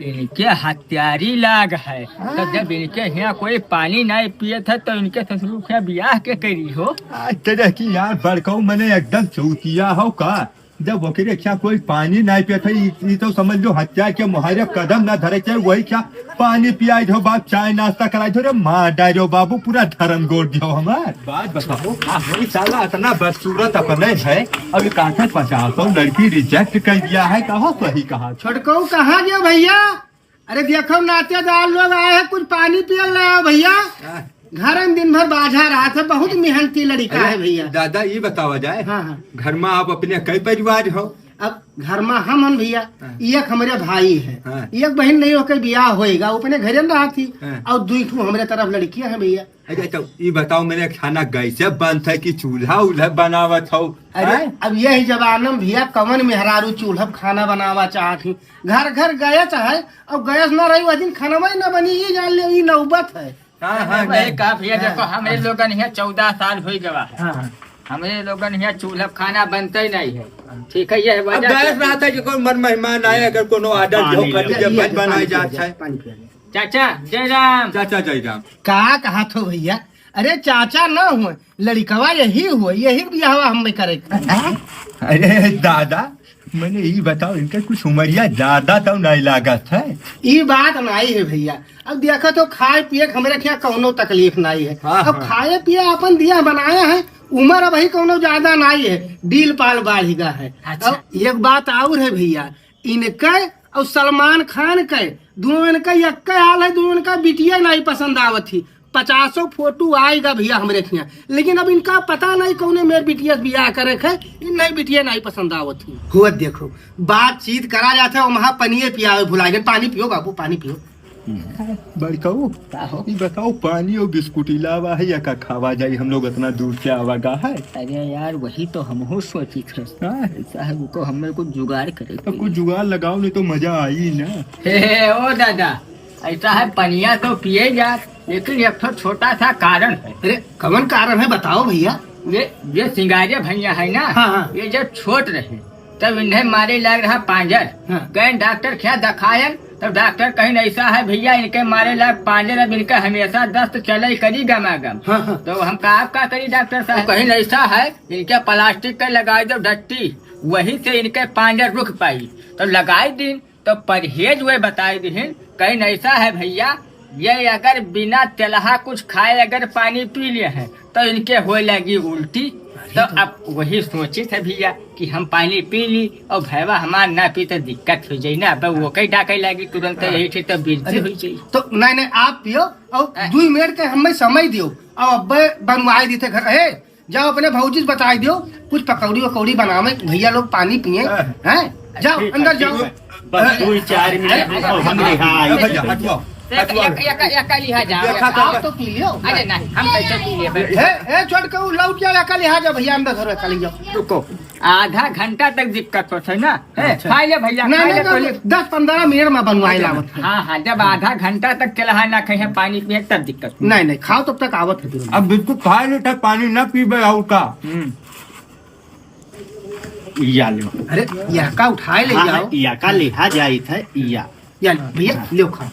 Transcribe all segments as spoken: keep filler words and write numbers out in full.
इनके हत्यारी लाग है। हाँ। तो जब इनके हियाँ कोई पानी नाहीं पियत है, तो इनके ससुर के बियाह के करी हो? आज तरह की यार बड़कऊ मने एकदम चौतिया हो का? जब ओकरे क्या कोई पानी नाहीं पियत है, ई, ई तो समझ लो हत्या के मुहारे कदम ना धरे के, वही क्या पानी पियाई दो बाप, चाय नाश्ता कराई दो रे, मार डालो बाबू, पूरा धर्म गोड़ दियो हमार। बात बताओ, का होई साला इतना बदसूरत अपने है, अभी काहे पचासों लड़की reject कर दिया है, कहा सही कहा। छोटकऊ कहाँ गयो भैया? अरे देखो नातेदार लोग आए हैं, कुछ पानी पियल ले आओ भैया। हाँ। घर में दिन भर बाझा रहा था, बहुत मेहनती लड़का अरे, है भैया। दादा, ये बतावा जाए, हाँ, हाँ। घर में आप अपने कई परिवार हो? अब घर में हम हन भैया, हाँ। एक हमरे भाई है, हाँ। एक बहिन नहीं, ओकर बियाह होएगा, वो अपने घरे में रहा थी, हाँ। और दुई ठू हमरे तरफ लड़कियां हैं भैया। अच्छा, तो ये बताओ, मैंने खाना गैसे बनत है कि चूल्हा उल्हा बनावत हो? अरे, हैं? अब यही जमाना में भैया कवन मेहरारू चूल्हा पे खाना बनावा चाहत ही? घर घर गैस है, अब गैस ना रही, वह दिन खाना ही ना बनी, ये जान ले, ये नौबत है। हाँ, हाँ, अरे भाई, नहीं। का भैया, हाँ। देखो, हमरे लोगन यहाँ चौदह साल हो गवा है। हाँ, हाँ। हमरे लोगन यहाँ चूल्हा पे खाना बनता ही नहीं है। ठीक है, यह अब वजह गैस से रहता है कि कोई मन मेहमान आए, अगर कोनो order पानी जो कर ले। दीजिए, ये, बन-, ये, बनाए पानी जात पिया है। जाए, पानी पिया जाए। चाचा, जय राम। चाचा, जय राम। का कहा थो भैया? अरे चाचा ना हुए, लड़िकवा यही हुए, यही बियाहवा हमें करे। अरे दादा, मैंने ई बताओ, इनके कुछ उमरिया ज्यादा तो नहीं लागत है? ई बात नहीं है भैया। अब देखा तो खाए पिए के हमरे क्या कौनो तकलीफ नहीं है। हाँ, अब हाँ। खाए पिए अपन दिया बनाया है, उम्र अबही कौनो ज्यादा नहीं है, डील पाल बाढ़िगा है। अच्छा। अब एक बात और है भैया, इनके और सलमान खान के, दोनों इनका यक्के हाल है, दोनों इनका बिटिया नहीं पसंद आवत ही। पचासों फोटो आएगा भैया हमरे खिया, लेकिन अब इनका पता नहीं कौने मेर बिटिया से बियाह करे के, इन नहीं बिटिया नहीं पसंद आवत ही। हुआ देखो, बातचीत करा जाता है, वहाँ पनिये पियावे भुला गए। पानी पियो बाबू, पानी पियो। बड़काऊ, का हो? ई बताओ, पानी और बिस्कुट इलावा है या का खावा जाई? हम लोग इतना दूर से आवा गा है। अरे यार, वही तो हमहू सोचित है। हाँ। ऐसा है, रुको, हमें कुछ जुगाड़ करे तो के कुछ पड़ी। जुगाड़ लगाओ, नहीं तो मजा आई ना। हे, हे, ओ दादा, ऐसा है, पनिया तो पिए जा, लेकिन एक ठो छोटा सा कारण है। अरे, कवन कारण है, बताओ भैया। ये, ये सिंगारिया भैया है ना, हाँ, हाँ। ये जब छोट रहे, तब इन्हें मारे लाग रहा पांजर। हाँ। गए डॉक्टर क्या दिखायन, तब डॉक्टर कहिन ऐसा है भैया, इनके मारे लाग पांजर, अब इनके हमेशा दस्त चले करी गमागम। हाँ, हाँ। तो हम कहा, "आप का करी डॉक्टर साहब?" कहिन ऐसा है, इनके प्लास्टिक के लगाई दो डट्टी, वही से इनके पांजर रुक पाई। तो लगाई दिन, तो परहेज वे बताई दिहिन, कहिन ऐसा है भैया, ये अगर बिना तेलहा कुछ खाए अगर पानी पी लिए हैं, तो इनके होए लगी उल्टी। अरे तो तो अब वही सोचित है भैया कि हम पानी पी ली और भैया हमार ना पी तो दिक्कत हो जाई ना, अब वो कहीं डाके लगी तुरंत, हाँ। यही ठीक तो बिरती अरे, हो जाई। तो नहीं, नहीं, आप पियो और हाँ। दुई मिनट के हमें समय दियो, और अब बनवाए देते घर। ए, जाओ अपने भौजी से बताई दियो, कुछ पकौड़ी वकौड़ी बनावे, भैया लोग पानी पिए, हाँ। हैं? जाओ, ठीक है, अंदर ठीक जाओ। है। बस दो ही चार मिनट रुको, हम ले आए। ए भैया, हटवाओ, हटवाओ। एक, एक, एक लिहा जाओ। देखा तो आप तो पी लियो। अरे नहीं, हम कैसे पी लेबे? ए, ए, छोट के उ लौट जाओ, एक लिहा जाओ भैया, अंदर धरो, एक लिहा जाओ। रुको, आधा घंटा तक दिक्कत होत है ना? ए, अच्छा। खाई ले भैया, नहीं, खाई नहीं, ले तो नहीं, ले। दस पन्द्रह मिनट में बनवाए लावत है। हाँ, हाँ, जब आधा घंटा तक तेलहा ना खाई है, पानी पिए, तब दिक्कत होई। नहीं, नहीं, खाओ, तब तक आवत है तुरंत। अब बिस्कुट खाए ले, तब पानी ना पीबे और का? हम्म। या लो। अरे, यह का उठाए ले हाँ, जाओ। हाँ, या का लिहा जाइत है, या। या लो, भैया, लो खाओ।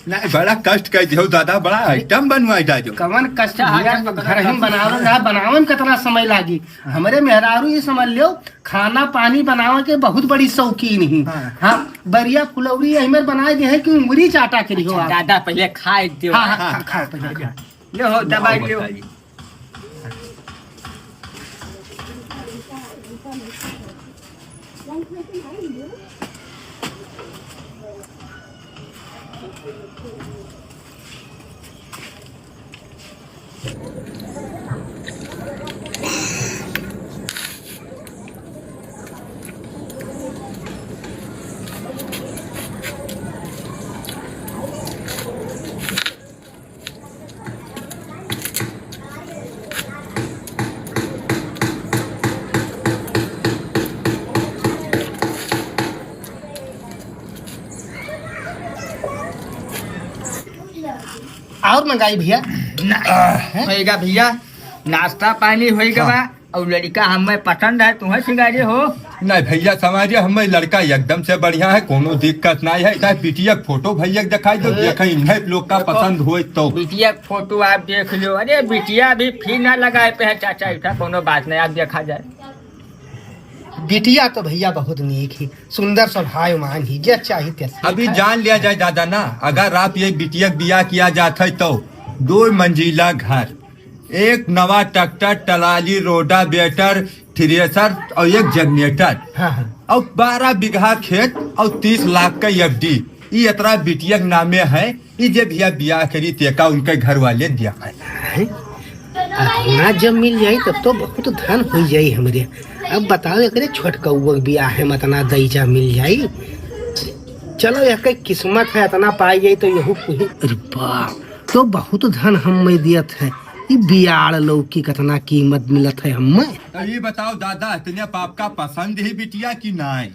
नहीं, बड़ा कष्ट कर दियो दादा, बड़ा item बनवाई डालो। कवन कष्ट अच्छा, भैया, हाँ, घर ही बनावे ना, बनावे में कितना समय लागी। हमरे मेहरारू ये समझ लो, खाना पानी बनावे के बहुत बड़ी शौकीन ही। हाँ। हाँ, बरिया फुलौरी यही में बनाए दे है कि उंगली चाटा के रहियो अच्छा, आप। दादा पहले खाए दियो। हाँ, हाँ, हाँ, खा, खा, पहले खा। ले हो, दवाई ले हो। बताइए। और मंगाई भैया? ना, होएगा भैया, नाश्ता पानी होएगा हाँ। बा, और लड़का हमें पसंद है, तुम्हें सिंगारे हो। नहीं भैया, समाज हमें लड़का एकदम से बढ़िया है, कोनो दिक्कत नहीं है। चाहे बिटिया के फोटो भैया के दिखाई दो, अरे, देखा इन्हें लोग का देखो, पसंद होए तो। बिटिया के फोटो आप देख लो। अरे बिटिया अभी फी ना लगाए पे है चाचा, ऐसा कोनो बात नहीं, आप देखा जाए। बिटिया तो भैया बहुत नीक ही, सुंदर स्वभावमान ही, जे चाही ते। अभी जान लिया जाए दादा ना, अगर आप ये बिटिया के बियाह किया जात है तो दो मंजिला घर, एक नवा ट्रैक्टर, ट्राली, रोटावेटर, थ्रेसर और एक जनरेटर, हाँ, हाँ। और बारह बीघा खेत और तीस लाख का एफ डी, ई इतना बिटिया के नामे है। ई जे भैया बियाह करी तेका उनके घर वाले दिया है। हैं? अतना जब मिल जाई तब तो बहुत धन हो जाई हमरे। अब बताओ एकरे छोटकौआ के बियाह में अतना दईजा मिल जाई। चलो एक किस्मत है अतना पाई जाई तो यहू कुही। अरे बाप, तो बहुत धन हमें दियत है। ई बियाड़ लौकी कतना कीमत मिलत है हमें। तो ये बताओ दादा, इतने पाप का पसंद ही बिटिया की नाई?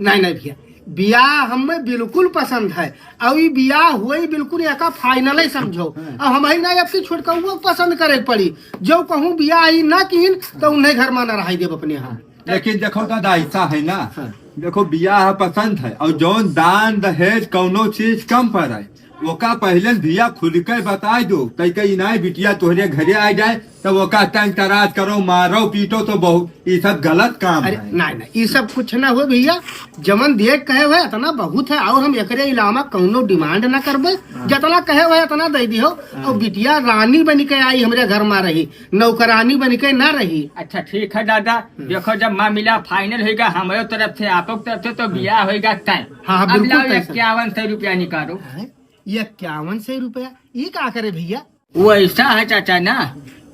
नहीं, नहीं भैया, बियाह हमें बिल्कुल पसंद है। और ई बियाह हुई बिल्कुल एका फाइनल ही समझो। हाँ। और हम ही ना आपकी छोटकौआ को पसंद करे के पड़ी। जो कहूँ बियाह ही ना कीन तो उन्हें घर में ना रहाई देब अपने यहाँ। लेकिन देखो दादा, ऐसा है ना, हाँ। देखो बियाह पसंद है और जौन दान दहेज कौनो चीज कम पर है, ओका पहले भैया खुल के बताई दो, तई के इनाय बिटिया तोहरे घरे आ जाए, तब ओका तंग तराज करो, मारो पीटो तो बहुत, ई सब गलत काम अरे, है। नहीं, नहीं, ई सब कुछ ना हो भैया, जवन देख कहे हुए इतना बहुत है, और हम एकरे अलावा कौनो डिमांड ना करबे, हाँ। जितना कहे हुए इतना दे दिहो। हाँ। और बिटिया रानी बन के आई हमरे घर में रही, नौकरानी बन के ना रही। अच्छा ठीक है दादा, हम्म। देखो जब मामला फाइनल होइगा हमरे तरफ से, आपो के तरफ से, तो बियाह होइगा तय। हाँ, हाँ, अब बिल्कुल लाओ तय, सर। इक्यावन सौ रुपया निकालो। हैं? ये इक्यावन सौ रुपया, ये का करे भैया? वो ऐसा है चाचा ना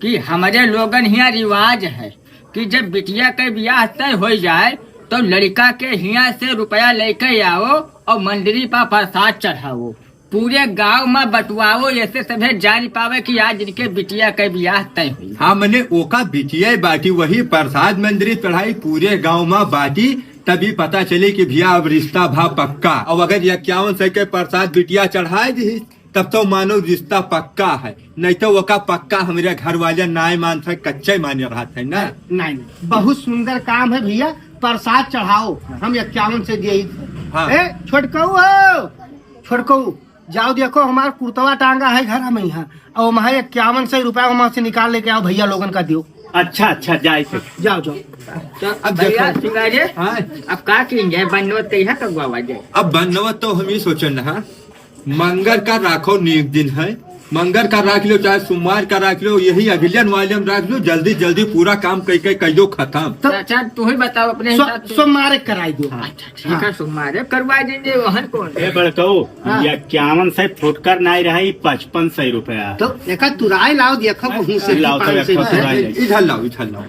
कि हमारे लोगन हियाँ रिवाज है कि जब बिटिया के बियाह तय हो जाए तो लड़का के हियाँ से रुपया लेके आओ और मंदिरी पर प्रसाद चढ़ाओ, पूरे गांव में बंटवाओ, ऐसे सभे जान पावे कि आज इनके बिटिया के बियाह तय हुई। हाँ, मने ओका बिटिया बाटी, वही प्रसाद मंदिरी चढ़ाई, पूरे गांव में बाटी, तभी पता चले कि भैया अब रिश्ता भा पक्का। और अगर इक्यावन सौ के प्रसाद बिटिया चढ़ाए दी, तब तो मानो रिश्ता पक्का है, नहीं तो ओका पक्का हमरे घर वाले नाय मानत है, कच्चे माने रहत है ना। नहीं, नहीं, बहुत सुंदर काम है भैया, प्रसाद चढ़ाओ, हम इक्यावन से दिए। हाँ। ए, छोटकऊ हो, छोटकऊ, जाओ देखो हमार कुर्तवा टांगा है घर में यहाँ, और वहाँ इक्यावन सौ रुपया वहाँ से निकाल लेके आओ, भैया लोगन का दियो। अच्छा, अच्छा, जाए थे। जाओ, जाओ। तो अब भैया, देखो। सुना रे? हाँ। अब का कीन जाए, बनवत कहिया तक बाबा जाए? अब बनवत तो हम ही सोचन रहा, मंगर का राखो नीक दिन है, मंगर का राख लो, चाहे सोमवार का राख लो, यही अगले वाले में राख लो, जल्दी जल्दी पूरा काम कई कई कई दो खत्म। तो अच्छा, तू ही बताओ अपने सो-, हिसाब से। सोमवार के कराई दो। हाँ। अच्छा, ठीक है, सोमवार के करवा देंगे, वहन कौन? ए बड़कऊ, हाँ। ये इक्यावन सौ फुटकर नाई रहा, ये पचपन सौ रुपया। तो एका तुराई लाओ, देखो कहूँ से लाओ, तो पाँच सौ एक रुपया। तुराई। इधर लाओ, इधर लाओ।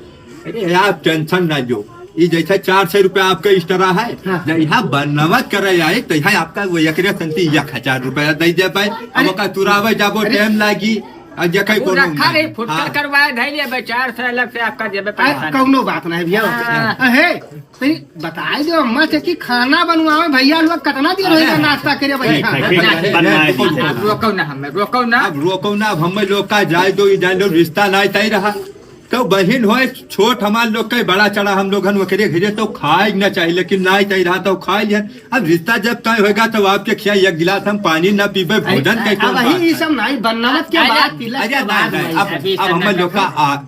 अरे, आप टेंशन ना जो, ई जैसे चार सौ रुपया आपका एक्स्ट्रा है, हाँ। जब यहाँ बनवत करे आए, तो यहाँ आपका वो एकरे संती एक हजार रुपया दे दे भाई। अब अरे। ओका तुरावे जाबो, अरे। टाइम लागी, और जे कहीं वो कोनो रखा नहीं। रही, फुटकर हाँ। करवाए, धई लेबे, चार सौ अलग से आपका जेबे आ, पैसा नहीं। कौनो बात नहीं भैया। हाँ। अहे, तनी बताई दो अम्मा से कि खाना बनवावे, भैया लोग कितना दिन अरे। होइगा नाश्ता करे ठीक बैठा। है, ठीक है, बनवाए दीजिए। आप रोको ना हमें, रोको ना। अब रोको ना, अब हमें लोग का जाए दो, ये जाए दो, रिश्ता नहीं तय रहा। तो बहिन होए, छोट हमार लोग के बड़ा चढ़ा हम लोगन ओकरे घरे तो खाए के ना चाही, लेकिन नाई तय रहा तो खाए लिहन। अब रिश्ता जब तय होएगा तो आपके खिया एक गिलास हम पानी ना पीबे, अरे, भोजन के अब कौन वही बात ई है? सब नाई, बनवत के अरे, बाद, तिलक अरे, के नाई, बाद नाई, नाई। अब, अभी अब सब हम ना लोग का आ-,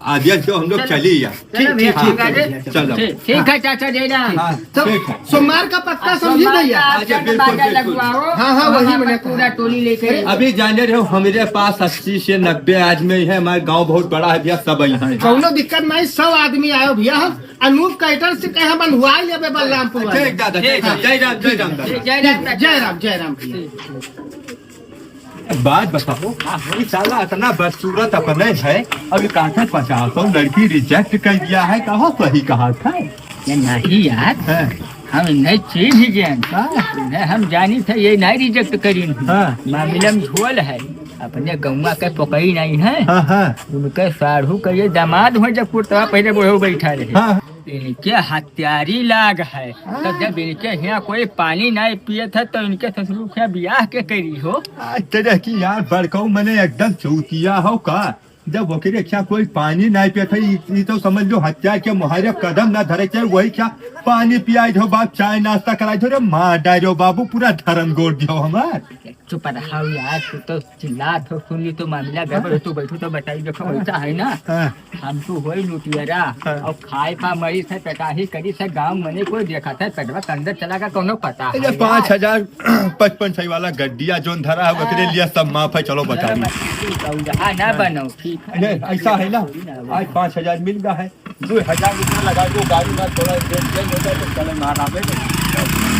आदेश तो हम लोग चलो। चली या। चलो ठीक, भैया, ठीक, ठीक, ठीक है। चलो। ठीक, ठीक है चाचा, जय राम। हाँ, तो ठीक है। सोमवार का पक्का समझी सोमवार भैया? का अच्छा, बिल्कुल, बाजा बिल्कुल। लगवाओ। हाँ, हाँ, वही हम मैंने पूरा कहा। टोली लेके अभी जाने रहो, हमारे पास अस्सी से नब्बे आदमी है, हमारा गांव बहुत बड़ा है भैया, सब यहाँ है। कौनो दिक्कत नहीं, सौ आदमी आयो भैया, हम अनूप कैटर से कहे हम बंधुआ लेबे बलरामपुर वाले। ठीक दादा, ठीक है, जय राम, जय राम दादा। जय राम, जय राम, जय राम भैया। एक बात बताओ, हाँ, हाँ। ये साला इतना बदसूरत अपने है, अभी काहे पचास सौ लड़की रिजेक्ट कर दिया है, कहाँ सही कहा था? ये नहीं यार, हाँ। हम नहीं चीज ही जान। हाँ। नहीं, हम जानी थे, ये नहीं रिजेक्ट करी। हाँ। मामला में झोल है, अपने गौवा के पकड़ी नहीं है। हाँ, हाँ। उनके साढ़ू का ये दामाद हो, जब कुर्तवा पहले बूढ़ो बैठा रहे। हाँ। इनके हत्यारी लाग है। तो हाँ। जब इनके यहाँ कोई पानी नहीं पिए थे, तो इनके ससुर के ब्याह के करी हो? आज तरह की यार बड़कऊ मने एकदम चूतिया हो का? जब ओकरे क्या कोई पानी नहीं पियत है, ई, ई तो समझ लो हत्या के मुहारे कदम ना धरे के, वही क्या पानी पियाई दो बाप, चाय नाश्ता कराई दो रे, मार डालो बाबू, पूरा धर्म गोड़ दियो हमार। चुप रहो यार, तू तो चिल्लात हो, सुन ली तो मामला गड़बड़ हो, तू बैठो तो बताई, देखो वैसा है ना। हाँ। हम तो होई लुटियरा, हाँ। और खाए पा मरी से पेटाही करी से गाँव मने कोई देखा था, पेटवा के अंदर चला का कोनो पता है अरे यार। पाँच हजार पचपन सही वाला गड्डिया जोन धरा है, ओकरे लिए सब माफ है, चलो बता दी। हाँ, ना बनो, ठीक है। अरे, ऐसा है ना, आज पाँच हजार मिल गया है, दो हजार रुपया लगा दो, गाड़ी में थोड़ा रेट चेंज हो जाए तो चले ना आवे।